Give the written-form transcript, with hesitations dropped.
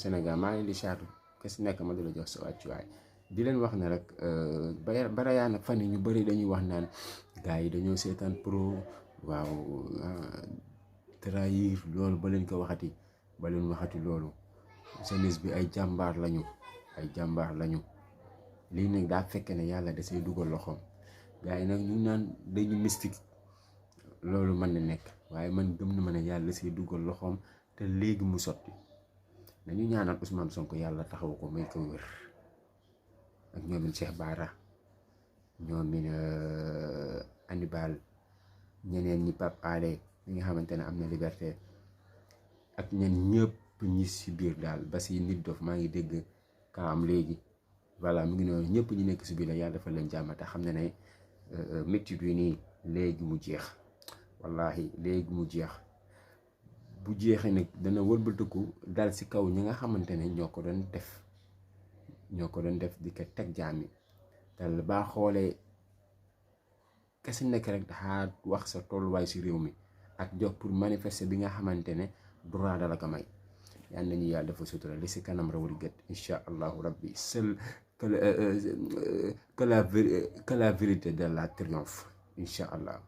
Sénégal maa ngi leen di chaatu kes nekk ma di la jox sa wàccuwaay di leen wax ne rek barayaa nag fan yi ñu bëri dañuy wax naan gars yi dañoo seetaan pro waaw trahir loolu ba leen ko waxati ba leen waxati loolu jeunesse bi ay jàmbaar lañu lii nag daa fekk ne yàlla da say dugal loxoom gars yi nag ñu naan dañu mystique loolu mën na nekk waaye man gëm na ma ne yàlla da say dugal loxoom te léegi mu sotti nañu ñaanal Ousmane Sonko yàlla taxaw ko may ko wér ak ñoomin Cheikh Bara ñoomin Hannibal ñeneen ñi Pape Alé ñi nga xamante ne am na liberté ak ñen ñëpp ñi si biir daal ba si nit dof maa ngi dégg ka am léegi voilà mu ngi noonu ñëpp ñu nekk si biir la yàlla dafa leen jàmm te xam ne métti bi nii léegi mu jeex wallahi léegi mu jeex bu jeexee nag dana wëlbatiku dal si kaw ñi nga xamante ne ñoo ko doon def di ko teg jaam yi te baa xoolee kese nekk rek daxaa wax sa tolluwaay si réew mi ak jox pour manifester bi nga xamante ne droit dala ko may yal nañu yàlla dafa sutura li si kanam rawul gët incha allahu rabbi seul que la vérité de la triomphe incha allah.